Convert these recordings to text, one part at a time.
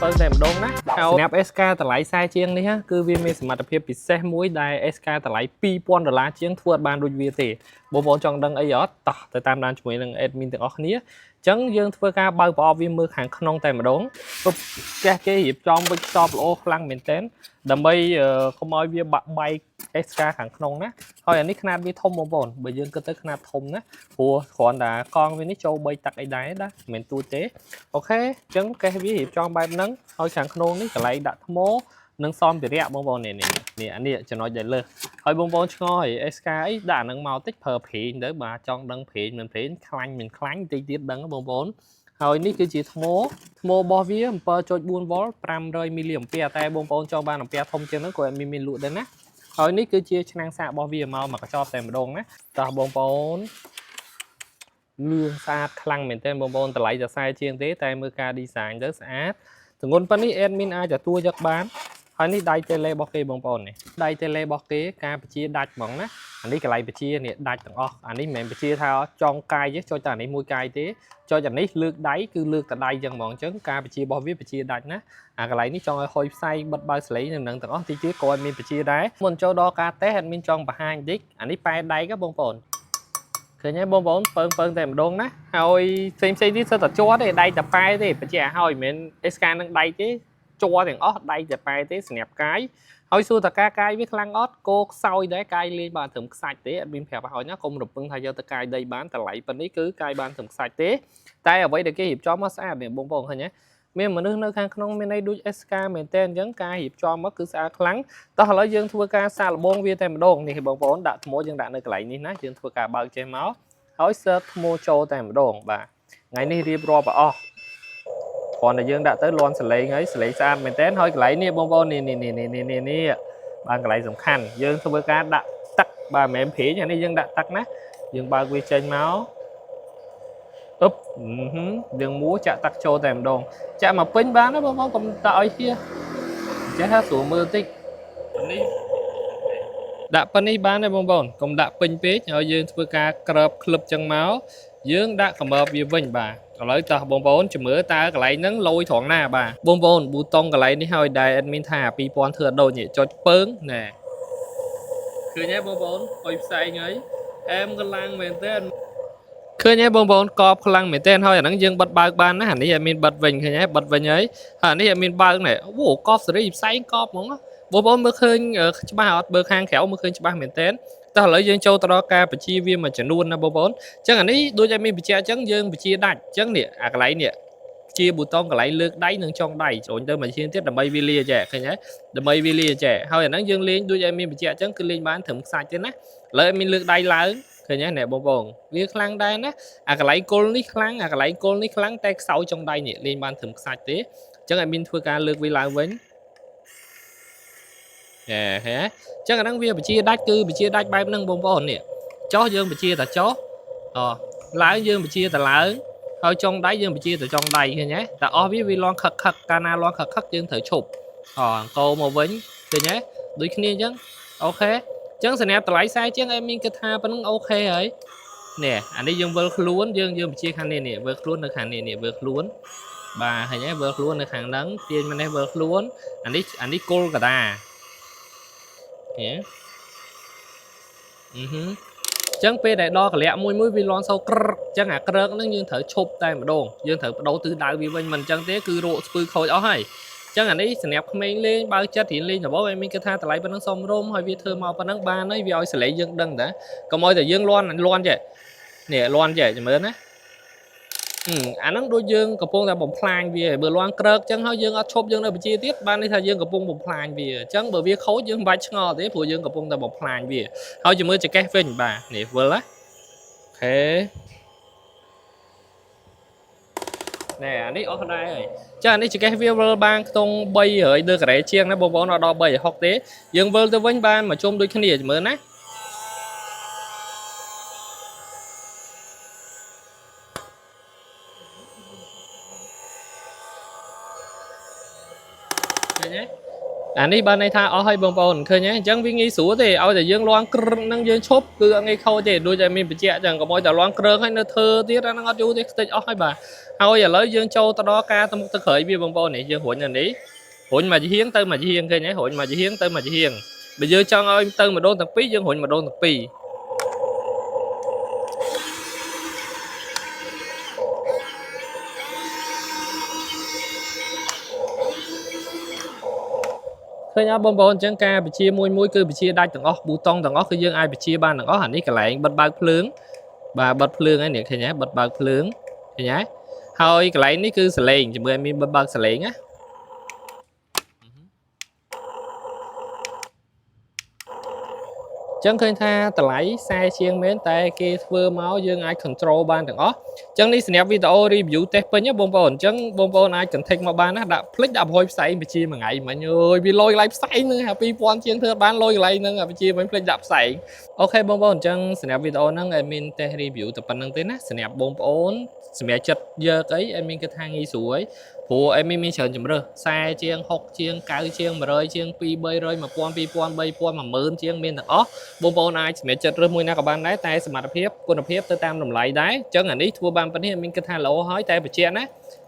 ពើងតែម្ដងណាហើយសម្រាប់ SK តម្លៃ40ជាងនេះគឺវាមានសមត្ថភាពពិសេសមួយដែល SK តម្លៃ2000ដុល្លារជាងធ្វើអត់បានដូចវាទេបងប្អូនចង់ដឹងអីអត់តោះទៅតាមដានជាមួយនឹង admin ទាំងអស់គ្នាអញ្ចឹងយើងធ្វើការបើកប្រអប់វាមើលខាងក្នុងតែម្ដងពុបកេះគេរៀបចំវិចខ្ចប់ល្អខ្លាំងមែនទែនដើម្បីកុំឲ្យវាបាក់បែក SK ខាងក្នុងណាហើយអានេះខ្នាតវាធំបងប្អូនបើយើងគិតទៅខ្នាតធំណាព្រោះគ្រាន់តែកង់វានេះចូល3ទឹកអីដែរណាមិនមែនទូចទេ OK អញ្ចឹងកេះវារៀបចំបែបហ្នឹងហើយខាងក្នុងនេះកន្លែងដាក់ថ្មនិងសម្ភារៈបងប្អូននេះនេះនេះអានេះចំណុចដែលលើសហើយបងប្អូនឆ្ងល់ហើយ SK អីដាក់អាហ្នឹងមកតិចប្រើប្រេងទៅបាទចង់ដឹងប្រេងមិនប្រេងខ្លាញ់មិនខ្លាញ់តិចទៀតដឹងបងប្អូនហើយនេះគឺជាថ្មថ្មរបស់វា7.4 V 500 មីលីអាំពែតែបងប្អូនចង់បានអាំពែធំជាងហ្នឹងក៏អត់មានលក់ដែរណាហើយនេះគឺជាឆ្នាំងសាករបស់វាមកមកកញ្ចប់តែម្ដងណាតោះបងប្អូន លឿងស្អាតខ្លាំងមែនទែនបងប្អូនតម្លៃតែ40ជាងទេតែមើលការ design ទៅស្អាតទម្ងន់ប៉ុណ្នេះ admin អាចទទួលយកបានហើយនេះដៃ tele របស់គេបងប្អូននេះដៃ tele របស់គេការបញ្ជាដាច់ហ្មងណាអានេះកន្លែងបញ្ជានេះដាច់ទាំងអស់អានេះមិនមែនបញ្ជាថាចង់កាយទេចុចតែអានេះមួយកាយទេចុចអានេះលើកដៃគឺលើកតែដៃចឹងហ្មងអញ្ចឹងការបញ្ជារបស់វាបញ្ជាដាច់ណាអាកន្លែងនេះចង់ឲ្យហុយផ្សែងបិទបើកសលេងនៅនឹងទាំងអស់តិចទៀតក៏អត់មានបញ្ជាដែរមុនចូលដល់ការតេស្ត admin ចង់បង្ហាញបន្តិចអានេះប៉ែដៃក៏បងប្អូន ឃើញទេបងប្អូនពើងពើងតែម្ដងណាហើយផ្សេងផ្សេងទៀតសិតតែជាប់ទេដៃតែប៉ែទេបញ្ជាក់ឲ្យមិនមែន SK នឹងដៃទេជាប់ទាំងអស់ដៃតែប៉ែទេសម្រាប់កាយហើយសួរតកាកាយវាខ្លាំងអត់គោខ្សោយដែរកាយលេងបានត្រឹមខ្សាច់ទេអត់មានប្រាប់ឲ្យណាកុំរំពឹងថាយកទៅកាយដីបានតម្លៃប៉ុណ្នេះគឺកាយបានត្រឹមខ្សាច់ទេតែអ្វីដែលគេរៀបចំមកស្អាតនេះបងប្អូនឃើញទេមានមនុស្សនៅខាងក្នុងមានអីដូច SK មែនតើអញ្ចឹងការរៀបចំមកគឺស្អាតខ្លាំង តោះឥឡូវយើងធ្វើការសាកល្បងវាតែម្ដងនេះបងប្អូនដាក់ថ្មយើងដាក់នៅកន្លែងនេះណាយើងធ្វើការបើកចេះមកហើយសើថ្មចូលតែម្ដងបាទថ្ងៃនេះរៀបរាប់ឲ្យអស់គ្រាន់តែយើងដាក់ទៅលន់សលេងហើយសលេងស្អាតមែនតើហើយកន្លែងនេះបងប្អូននេះនេះនេះនេះនេះនេះបានកន្លែងសំខាន់យើងធ្វើការដាក់ទឹកបាទមិនមែនព្រាងអានេះយើងដាក់ទឹកណាយើងបើកវាចេញមកអឹបយើងមួចាក់ទឹកចូលតែម្ដងចាក់មកពេញបានណាបងប្អូនកុំដាក់ឲ្យហៀចេះថាស្រួលមើលតិចនេះ ដាក់ប៉ុណ្នេះបានទេបងប្អូនកុំដាក់ពេញពេកហើយយើងធ្វើការក្របក្លឹបចឹងមកយើងដាក់កម្របវាវិញបាទឥឡូវតោះបងប្អូនជំរឿតើកន្លែងហ្នឹងលយត្រង់ណាបាទបងប្អូនប៊ូតុងកន្លែងនេះហើយដែល admin ថា2000ធ្វើអត់ដូចនេះចុចពើងណែឃើញទេបងប្អូនអុយផ្សែងហើយអែមកម្លាំងមែនទែនឃើញទេបងប្អូនកបខ្លាំងមែនទែនហើយអាហ្នឹងយើងបិទបើកបានណាអានេះអត់មានបិទវិញឃើញទេបិទវិញហើយហើយអានេះអត់មានបើកណែអូកបសេរីផ្សែងកបហ្មង បងប្អូនមើលឃើញច្បាស់អត់បើខាងក្រៅមើលឃើញច្បាស់មែនតើតោះឥឡូវយើងចូលទៅដល់ការបញ្ជាវាមួយចំនួនណាបងប្អូនអញ្ចឹងអានេះដូចឲ្យមានបញ្ជាអញ្ចឹងយើងបញ្ជាដាច់អញ្ចឹងនេះអាកន្លែងនេះជាប៊ូតុងកន្លែងលើកដៃនិងចុងដៃជ្រុញទៅមួយជាងទៀតដើម្បីវាលាចេះឃើញទេដើម្បីវាលាចេះហើយអាហ្នឹងយើងលេងដូចឲ្យមានបញ្ជាអញ្ចឹងគឺលេងបានត្រឹមខ្សាច់ទេណាឥឡូវឲ្យមានលើកដៃឡើងឃើញទេណែបងប្អូនវាខ្លាំងដែរណាអាកន្លែងគល់នេះខ្លាំងអាកន្លែងគល់នេះខ្លាំងតែខ្សោយចុងដៃនេះលេងបានត្រឹមខ្សាច់ទេអញ្ចឹងឲ្យមានធ្វើការលើកវាឡើងវិញ ហេហេអញ្ចឹងអាហ្នឹងវាបញ្ជាដាច់គឺបញ្ជាដាច់បែបហ្នឹងបងប្អូននេះចោះយើងបញ្ជាតែចោះអឡើងយើងបញ្ជាតែឡើងហើយចុងដៃយើងបញ្ជាតែចុងដៃឃើញទេតែអស់វាវាលងខឹកខឹកកាលណាលងខឹកខឹកយើងត្រូវឈប់អអង្គោមកវិញឃើញទេដូចគ្នាអញ្ចឹង OK អញ្ចឹងសម្រាប់តម្លៃ40ជាងអេមីនគិតថាប៉ុណ្ណឹង OK ហើយនេះអានេះយើងវិលខ្លួនយើងយើងបញ្ជាខាងនេះនេះវិលខ្លួននៅខាងនេះនេះវិលខ្លួនបាទឃើញទេវិលខ្លួននៅខាងហ្នឹងទាញមកនេះវិលខ្លួនអានេះអានេះគល់កដា ហេអឺហឹមចឹងពេលដែលដល់កលៈមួយមួយវាលន់សូក្រឹកចឹងអាក្រឹកហ្នឹងយើងត្រូវឈប់តែម្ដងយើងត្រូវបដូរទិសដៅវាវិញមិនចឹងទេគឺរកស្ពឺខូចអស់ហើយចឹងអានេះសម្រាប់ក្មេងលេងបើកចិត្តរៀនលេងដំបូងឲ្យមានគិតថាតម្លៃប៉ុណ្ណឹងសមរម្យហើយវាធ្វើមកប៉ុណ្ណឹងបានហើយវាឲ្យសលេងយើងដឹងតាកុំឲ្យតែយើងលន់លន់ចេះនេះលន់ចេះចាំមើលណាអាហ្នឹងដូចយើងកំពុងតែបំផ្លាញវាបើលន់ក្រើកចឹងហើយយើងអត់ឈប់យើងនៅបញ្ជាទៀតបានន័យថាយើងកំពុងបំផ្លាញវាអញ្ចឹងបើវាខូចយើងមិនបាច់ឆ្ងល់ទេព្រោះយើងកំពុងតែបំផ្លាញវាហើយជំរឿចកេះវិញបាទនេះវិលណាអូខេណែអានេះអស់ដែរហើយចាអានេះចកេះវាវិលបានខ្ទង់300ដឺការ៉េជាងណាបងប្អូនអត់ដល់360ទេយើងវិលទៅវិញបានមួយជុំដូចគ្នាជំរឿណាឃើញទេ អានេះបានន័យថាអស់ហើយបងប្អូនឃើញទេអញ្ចឹងវាងាយស្រួលទេឲ្យតែយើងលាន់គ្រឿងហ្នឹងយើងឈប់គឺអត់ងាយខូចទេដូចតែមានបញ្ជាក់អញ្ចឹងកុំឲ្យតែលាន់គ្រឿងហើយនៅធ្វើទៀតអាហ្នឹងអត់យូរទេខ្ទេចអស់ហើយបាទហើយឥឡូវយើងចូលទៅដល់ការទៅមុខទៅក្រោយវាបងប្អូននេះយើងរុញអានេះរុញមកជាហៀងទៅមកជាហៀងឃើញទេរុញមកជាហៀងទៅមកជាហៀងបើយើងចង់ឲ្យទៅម្ដងទាំងពីរយើងរុញម្ដងទាំងពីរ ឃើញអត់បងប្អូនអញ្ចឹងការបញ្ជាមួយមួយគឺបញ្ជាដាច់ទាំងអស់ប៊ូតុងទាំងអស់គឺយើងអាចបញ្ជាបានទាំងអស់អានេះកន្លែងបិទបើកភ្លើងបាទបិទភ្លើងហើយនេះឃើញទេបិទបើកភ្លើងឃើញទេហើយកន្លែងនេះគឺសលេងជាមួយមានបិទបើកសលេងណាចឹងឃើញថាតម្លៃ40ជាងមែនតែគេធ្វើមកយើងអាច control បានទាំងអស់ចឹងនេះសម្រាប់វីដេអូ review តេស្តពេញណាបងប្អូនអញ្ចឹងបងប្អូនអាច contact មកបានណាដាក់ភ្លេចដាក់ប្រហុយផ្សែងបញ្ជាមួយថ្ងៃមិញអើយវាលុយកន្លែងផ្សែងហ្នឹងហា2000ជាងធ្វើបានលុយកន្លែងហ្នឹងអាបញ្ជាមិញភ្លេចដាក់ផ្សែង OK បងប្អូនអញ្ចឹងសម្រាប់វីដេអូហ្នឹង admin តេស្ត review តែប៉ុណ្្នឹងទេណាសម្រាប់បងប្អូនសម្រាប់ចិត្តយកអី admin គិតថាងាយស្រួលព្រោះ admin មានច្រើនជម្រើស40ជាង60ជាង90ជាង100ជាង2 300 1000 2000 3000 10000ជាងមានទាំងអស់បងប្អូនអាចសម្រាប់ចិត្តរើសមួយណាក៏បានដែរតែសមត្ថភាពគុណភាពទៅតាមតម្លៃដែរអញ្ចឹងអានេះធ្វើបានប៉ុណ្នេះ admin គិតថាល្អហើយតែបញ្ជាក់ណា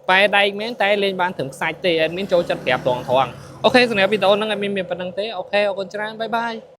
ប៉ែដែកមែនតែលេងបានត្រឹមខ្សាច់ទេ admin ចូលចិត្តប្រាប់ត្រង់ត្រង់ OK សម្រាប់វីដេអូហ្នឹង admin មានប៉ុណ្្នឹងទេ OK អរគុណច្រើន bye bye.